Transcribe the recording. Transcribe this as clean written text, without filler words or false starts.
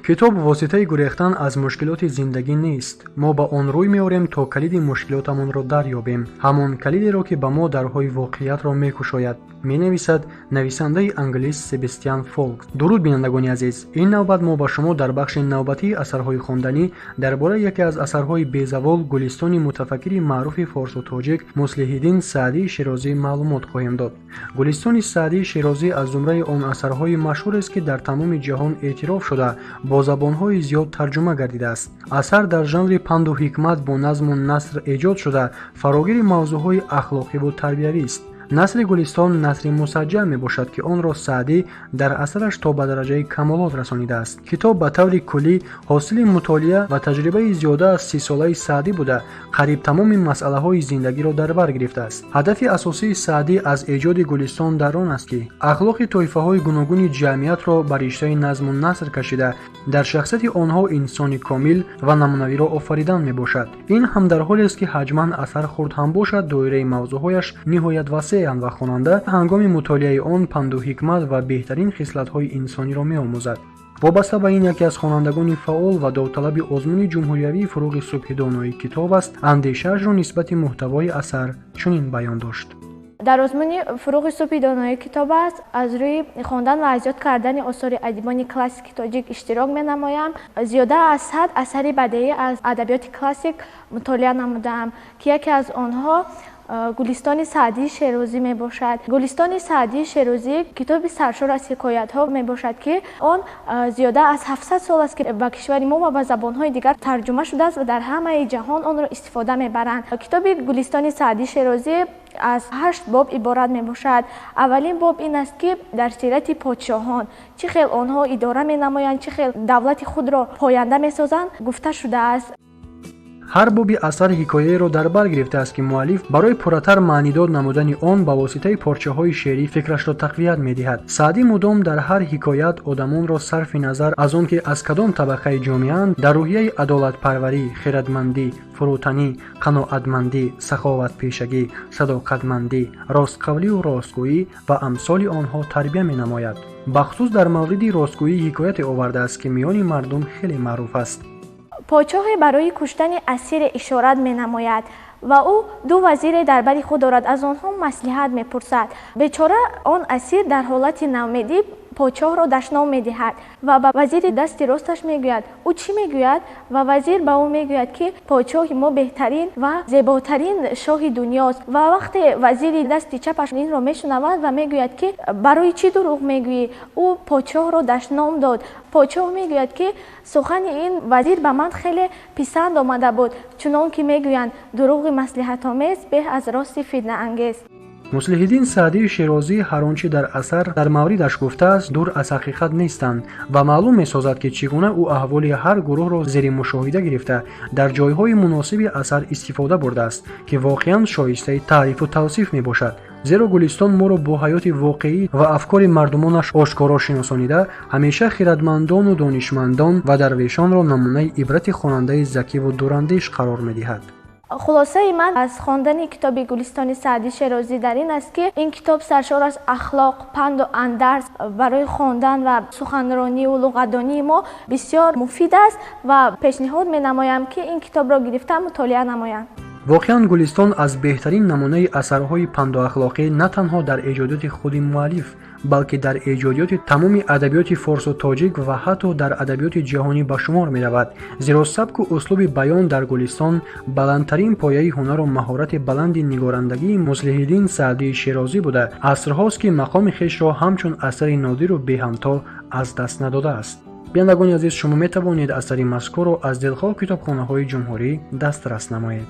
Китоб воситаи гурехтан аз мушкилоти зиндагӣ нест. Мо ба он рӯй меорем, то калиди мушкилотамонро дарёбем, ҳамон калидеро, ки ба мо дарҳои воқеиятро мекушояд, менависад нависандаи англис Себастьян Фолк. Дуруд, бинандагони азиз! Ин навбат мо ба шумо дар бахши навбатии асарҳои хонданӣ дар бораи яке аз асарҳои безавол, Гулистони мутафаккири маъруфи форсу тоҷик Муслиҳиддин Саъдии Шерозӣ маълумот хоҳем дод. Гулистони Саъдии Шерозӣ аз зумраи он асарҳои машҳурест, ки дар тамоми ҷаҳон эътироф шуда, бо забонҳои зиёд тарҷума гардидааст. Асар дар жанри панду ҳикмат бо назму наср эҷод шуда, фарогири мавзӯъҳои ахлоқиву тарбиявист. Насри Гулистон насри мусаҷҷам мебошад, ки онро Саъдӣ дар асараш то ба дараҷаи камолот расонидааст. Китоб ба таври куллӣ ҳосили мутолиа ва таҷрибаи зиёда аз 30-солаи Саъдӣ буда, қариб тамоми масъалаҳои зиндагиро дар бар гирифтааст. Ҳадафи асосии Саъдӣ аз эҷоди Гулистон дар он аст, ки ахлоқи тоифаҳои гуногуни ҷамъиятро ба риштаи назму наср кашида, дар шахсияти онҳо инсони комил ва намунавиро офаридан мебошад. Ин ҳам дар ҳолест, ки ҳаҷман асар хурд ҳам бошад, доираи мавзӯъҳояш ниҳоят васеанд ва хонанда ҳангоми мутолиаи он панду ҳикмат ва беҳтарин хислатҳои инсониро меомӯзад. Вобаста ба ин, яке аз хонандагони фаъол ва довталаби озмуни ҷумҳуриявии «Фуруғи субҳи донои китоб аст» андешаашро нисбати муҳтавои асар чунин баён дошт. Дар озмуни «Фуруғи субҳи донои китоб аст» аз рӯи хондан ва аз ёд кардани осори адибони классики тоҷик иштирок менамоям. Зиёда аз 100 асари бадеӣ аз адабиёти классик мутолиа намудаам, ки яке аз онҳо Гулистони Саъдии Шерозӣ мебошад. Гулистони Саъдии Шерозӣ китоби саршор аз ҳикоятҳо мебошад, ки он зиёда аз 700 сол аст, ки ба кишвари мо ва ба забонҳои дигар тарҷума шудааст ва дар ҳамаи ҷаҳон онро истифода мебаранд. Китоби Гулистони Саъдии Шерозӣ аз ҳашт боб иборат мебошад. Аввалин боб ин аст, ки дар сирати подшоҳон, чӣ хел онҳо идора менамоянд, чӣ хел давлати худро поянда месозанд, гуфта шудааст. Ҳар боби асар ҳикояеро дар бар гирифтааст, ки муаллиф барои пурратар маънидод намудани он ба воситаи порчаҳои шеърӣ фикрашро тақвият медиҳад. Саъдӣ мудом дар ҳар ҳикоят одамонро, сарфи назар аз он ки аз кадом табақаи ҷомеаанд, дар рӯҳияи адолатпарварӣ, хирадмандӣ, фурӯтанӣ, қаноатмандӣ, саховатпешагӣ, садоқатмандӣ, ростқавлию ростгӯӣ ва амсоли онҳо тарбия менамояд. Бахусус дар мавриди ростгӯӣ ҳикояте овардааст, ки миёни мардум хеле маъруф аст. Подшоҳе барои куштани асире ишорат менамояд ва ӯ ду вазире дар бари худ дорад, аз онҳо маслиҳат мепурсад. Бечора он асир дар ҳолати ноумедӣ подшоҳро дашном медиҳад ва ба вазири дасти росташ мегӯяд: «Ӯ чӣ мегӯяд?» Ва вазир ба ӯ мегӯяд, ки подшоҳи мо беҳтарин ва зеботарин шоҳи дунёст. Ва вақте вазири дасти чапаш инро мешунавад ва мегӯяд, ки барои чӣ дурӯғ мегӯӣ? Ӯ подшоҳро дашном дод. Подшоҳ мегӯяд, ки сухани ин вазир ба ман хеле писанд омада буд, чунон ки мегӯянд: дурӯғи маслиҳатомез беҳ аз рости фитнаангез. Муслиҳиддин Саъдии Шерозӣ ҳар он чӣ дар асар дар мавридаш гуфтааст, дур аз ҳақиқат нестанд ва маълум месозад, ки чӣ гуна ӯ аҳволи ҳар гурӯҳро зери мушоҳида гирифта, дар ҷойҳои муносиби асар истифода бурдааст, ки воқеан шоистаи таърифу тавсиф мебошад. Зеро Гулистон моро бо ҳаёти воқеӣ ва афкори мардумонаш ошкоро шиносонида, ҳамеша хирадмандону донишмандон ва дарвешонро намунаи ибрати хонандаи закиву дурандеш қарор медиҳад. Хулосаи ман аз хондани китоби Гулистони Саъди Шерозӣ дар ин аст, ки ин китоб саршор аз ахлоқ, панду андарз, барои хондан ва суханронию луғатдонии мо бисёр муфид аст ва пешниҳод менамоям, ки ин китобро гирифта мутолиа намоянд. Воқеан, Гулистон аз беҳтарин намунаи асарҳои пандуахлоқӣ на танҳо дар эҷодиёти худи муаллиф, балки дар эҷодиёти тамоми адабиёти форсу тоҷик ва ҳатто дар адабиёти ҷаҳонӣ ба шумор меравад. Зеро сабку услуби баён дар Гулистон баландтарин пояи ҳунару маҳорати баланди нигорандагии Муслиҳиддин Саъдии Шерозӣ буда, асрҳост, ки мақоми хешро ҳамчун асари нодиру беҳамто аз даст надодааст. Бинандагони азиз, шумо метавонед асари мазкурро аз дилхоҳ китобхонаҳои ҷумҳурӣ дастрас намоед.